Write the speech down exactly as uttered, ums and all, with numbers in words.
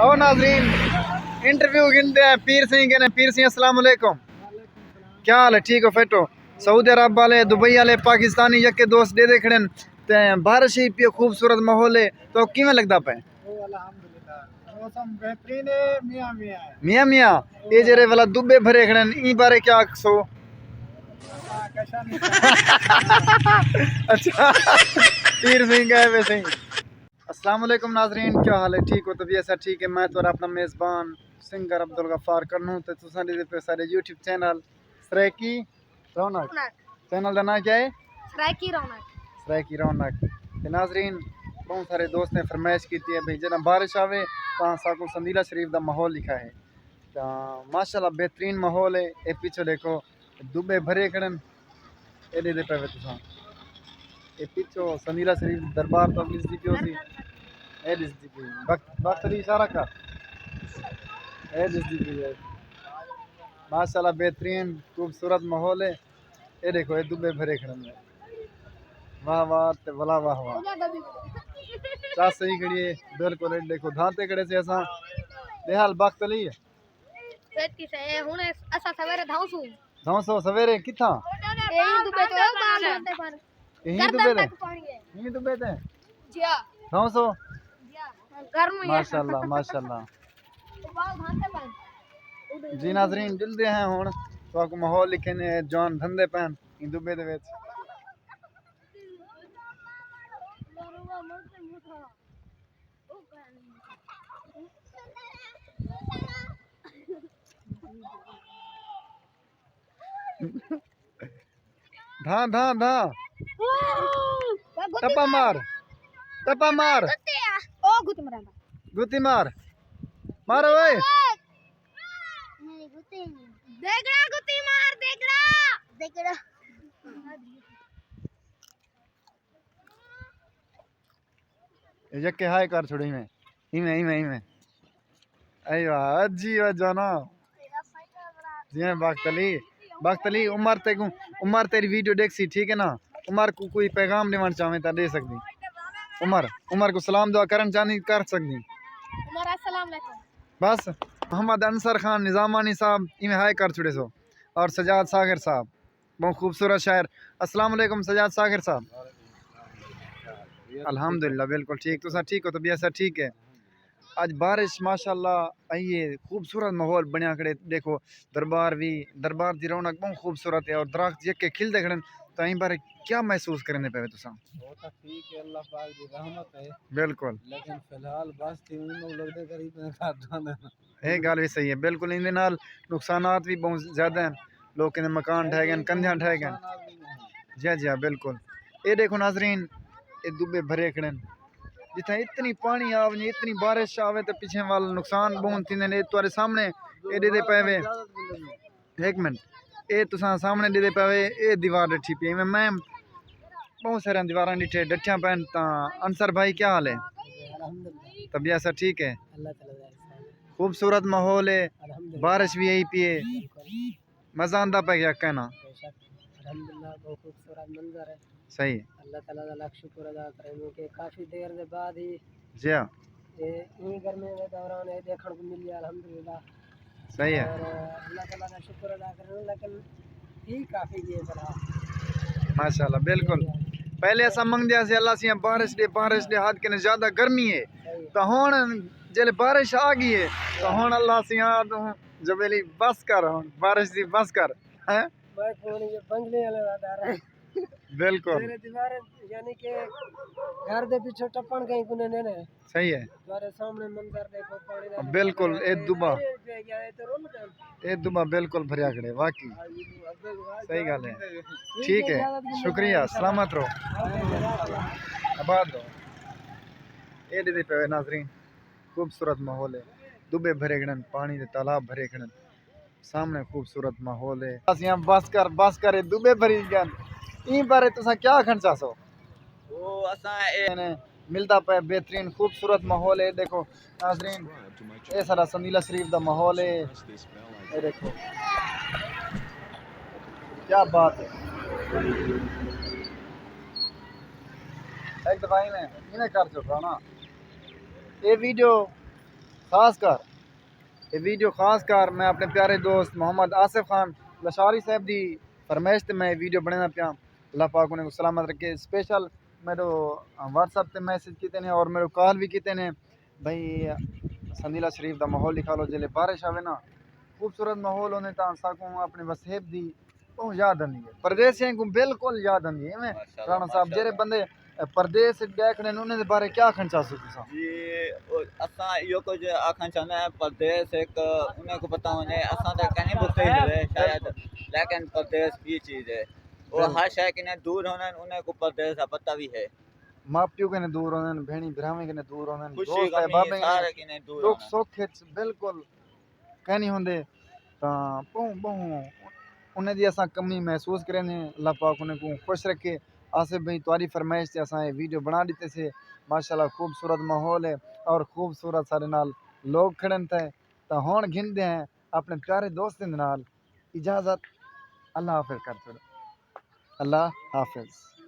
او ناظرین، انٹرویو گھندے ہیں پیر سئیں کنے۔ پیر سئیں، السلام علیکم۔ کیا حال ہے؟ ٹھیک ہو؟ فٹ ہو؟ سعودی عرب والے، دبئی والے، پاکستانی یکے دوست ݙیہدے کھڑن تے بارش ہی پئی، خوبصورت ماحول ہے، تو کیویں لڳدا پئے؟ او، الحمدللہ، موسم بہترین ہے، میاں میاں ہے۔ میاں میاں، اے جیڑھے والا دٻے بھرے کھڑن، ایں بارے کیا آکھسو؟ ہاں، کشا نہیں۔ اچھا، پیر سئیں ڳئے وے سئیں۔ السلام علیکم ناظرین، کیا حال ہے؟ ٹھیک ہو؟ طبیعت سب ٹھیک ہے؟ میں تہاݙا اپݨا میزبان سنگر عبدالغفار کرنوں تے تساں ݙیہدے پئے ساݙے یوٹیوب چینل سرائیکی رونق۔ رونق۔ چینل دا ناں کیا ہے؟ سرائیکی رونق۔ سرائیکی رونق۔ تے ناظرین، بہت سارے دوستیں فرمائش کیتی ہے بھئی جݙاں بارش آوے تاں ساکوں سندیلہ شریف دا ماحول ݙکھائے۔ تاں ماشاءاللہ بہترین ماحول ہے۔ اے پچھو ݙیکھو، دٻے بھرے کھڑن، اے ݙیہدے پئے وے تساں۔ اے پچھو سندیلہ شریف دربار تاں ݙسدی پئی ہوسی۔ اے ݙسدی پئی۔ بخت، بخت علی اشارہ کر۔ اے ݙسدی پئی ہے۔ ماشاءاللہ بہترین خوبصورت ماحول ہے۔ اے ݙیکھو، اے دٻے بھرے کھڑن۔ واہ واہ تے ولا واہ واہ۔ چس ہی کھڑی ہے، بالکل۔ اے ݙیکھو، دھانتے کھڑے سے اساں۔ اے حال بخت علی ہے۔ ویٹ کیتے، اے ہݨ اساں سویرے دھاؤسوں۔ دھاؤسو سویرے کتھاں؟ اے ہی دٻے تے، او باہر دٻے تے۔ اے ہی گردن دٻے تے؟ تک پاݨی ہے۔ اے ہی دٻے تے؟ جی ہاں۔ دھاؤسو؟ جی ہاں۔ گرم ہی ہے۔ ماشاءاللہ، ماشاءاللہ۔ او باہر دھانتے پئن۔ جی ناظرین، ݙیہدے ہیں ہݨ تہاکوں ماحول ݙکھیندے ہیں، جوان دھندے پئن ایں دٻے دے وچ۔ دھاں، دھاں، دھاں۔ ٹپا مار۔ ٹپا مار۔ او گھتی مارا۔ گھتی مار۔ مار اوئے۔ نہیں، گھتی نہیں۔ دیگڑا گھتی مار، دیگڑا۔ دیگڑا۔ یکے ہائے کر چھوڑے ایویں، ایویں، ایویں، ایویں۔ ایوہ، جی واہ جانا۔ جی بخت علی، بخت علی، عمر تیکوں، عمر تیری ویڈیو ݙیکھسی، ٹھیک ہے نا؟ عمر کوں کوئی پیغام ݙیوݨ چاہویں تاں ݙے سڳدیں۔ عمر، عمر کوں سلام دعا کرݨ چاہندیں، کر سڳدیں۔ عمر، السلام علیکم۔ بس، محمد انصر خان نظامانی صاحب، ایویں ہائے کر چھوڑیسو۔ اور سجاد ساغر صاحب۔ بہت خوبصورت شاعر۔ السلام علیکم سجاد ساغر صاحب۔ الحمدللہ، بالکل ٹھیک۔ تساں ٹھیک ہو؟ طبیعت سب ٹھیک ہے؟ اڄ بارش ماشاءاللہ آئی ہے، خوبصورت ماحول بݨیا کھڑے۔ ݙیکھو، دربار وی، دربار دی رونق بہت خوبصورت ہے اور درخت یکے کھلدے کھڑن، تاں ایں بارے کیا محسوس کریندے پئے ہو تساں؟ وہ تو ٹھیک ہے، اللہ پاک دی رحمت ہے۔ بالکل۔ لیکن فی الحال بس تھی انہوں لوگ دے قریب میں گھر جانے۔ اے ڳالھ وی صحیح ہے، بالکل۔ ایندے نال نقصانات وی ٻہوں زیادہ ہن، لوکیں دے مکان ڈھہہ ڳئن، کندھیاں ڈھہہ ڳئن۔ جی ہاں، جی ہاں، بالکل۔ اے ݙیکھو ناظرین، اے دٻے بھرے کھڑن، جتھاں اتنی پاݨی آ ونڄے، اتنی بارش آوے تے پچھے ول نقصان ٻہوں تھیندے نے۔ اے تہاݙے سامݨے اے ݙیہدے پئے وے۔ ہک منٹ، اے تساں سامݨے ݙیہدے پئے وے، اے دیوار ݙٹھی پئی۔ میں، میں ٻہوں ساریاں دیواراں ݙٹھے، ݙٹھیاں پئن۔ تاں انصر بھائی، کیا حال ہے؟ الحمدللہ۔ طبیعت سب ٹھیک ہے؟ اللہ تعالیٰ دا احسان ہے۔ خوبصورت ماحول ہے، الحمدللہ۔ بارش وی آئی پئی ہے، بالکل۔ مزہ آندا پئے کیا کہنا؟ بے شک، الحمدللہ، بہت خوبصورت منظر ہے۔ صحیح۔ اللہ تعالیٰ دا لکھ شکر ادا کریں کہ کافی دیر دے بعد ہی جی ہاں۔ تے ایں گرمی دے دوران اے ݙیکھݨ کوں ملی، الحمدللہ۔ صحیح ہے۔ اور اللہ تعالیٰ دا شکر ادا کرݨ، لیکن تھی کافی ݙینہہ بھلا۔ ماشاءاللہ، بالکل۔ پہلے اساں منگدے ہاسے، اللہ سئیں بارش ݙے، بارش ݙے، حد کنے زیادہ گرمی ہے۔ صحیح۔ تاں ہݨ جیلے بارش آ ڳئی ہے، تاں ہݨ اللہ سئیں توں جو ویلی بس کر، ہݨ بارش دی بس کر۔ ہیں؟ میں فون یہ بنگلے والے دا ڈر ہے۔ بالکل۔ میرے دیوار، یعنی کہ گھر دے پچھوں ٹپݨ کہیں کوں نہیں نے۔ صحیح ہے۔ تہاݙے سامݨے منظر ݙیکھو، پاݨی دا بالکل، اے دٻا۔ اے دٻا بالکل بھریا کھڑے، واقعی۔ صحیح ڳالھ ہے۔ ٹھیک ہے، شکریہ، سلامت رہو۔ آباد رہو۔ اے ݙیہدے پئے ناظرین، خوبصورت ماحول ہے۔ دٻے بھرے کھڑن، پاݨی دے تالاب بھرے کھڑن۔ سامݨے خوبصورت ماحول ہے۔ اساں بس کر، بس کر، اے دٻے بھری ڳئن۔ ایں بارے تساں کیا آکھݨ چاہسو؟ او، اساں اے ملدا پئے بہترین خوبصورت ماحول ہے۔ ݙیکھو ناظرین، اے سارا سندیلہ شریف دا ماحول ہے۔ اے ݙیکھو۔ کیا بات ہے۔ ہک دفعہ ایویں، ایویں کر چکا نا۔ اے ویڈیو خاص کر یہ ویڈیو خاص کر میں اپنے پیارے دوست محمد آصف خان لشاری صاحب دی فرمائش تے میں ویڈیو بنانا پیا۔ اللہ پاک انہیں کو سلامت رکھے۔ اسپیشل میرے واٹس ایپ تے میسج کیتے نے اور میرے کال بھی کیتے نے بھائی سندیلہ شریف دا ماحول دکھا لو۔ جلے بارش آوے نا خوبصورت ماحول ہوندے تاں ساکوں اپنے وسیب دی بہوں یاد آندی ہے، پردیسیاں کوں بالکل یاد آندی ہے۔ ایویں ماشاءاللہ، رانا صاحب، ماشاءاللہ۔ جیڑھے بندے پردیس اچ ڳئے کھڑے ہن انہاں دے بارے کیا آکھݨ چاہسو تساں؟ جی، او، اساں ایہو کجھ آکھݨ چاہندے ہیں، پردیس ہک انہیں کوں پتہ ہوندے، اساں تاں کہیں بھتے ہی ہوئے شاید، لیکن پردیس کی چیز ہے؟ او بالکل۔ ہر شے کنیں دور ہوندن، انہیں کوں پردیس دا پتہ وی ہے۔ ماء پیو کنیں دور ہوندن، بھیݨیں بھراویں کنیں دور ہوندن، خوشی دوست غمی احبابیں سارے کنیں، کنیں دور ݙکھ ہوندن۔ سکھ اچ بالکل کائنی ہوندے تاں ٻہوں ٻہوں انہیں دی اساں کمی محسوس کریندے ہیں۔ اللہ پاک انہیں کوں خوش رکھے۔ آصف بھائی تہاݙی فرمائش تے اساں اے ویڈیو بݨا ݙتے سے۔ ماشاءاللہ خوبصورت ماحول ہے اور خوبصورت سارے نال لوگ کھڑن تھے۔ تاں ہݨ گھندے ہیں اپنے پیارے دوستیں دے نال اجازت۔ اللہ حافظ کر چھوڑو۔ اللہ حافظ۔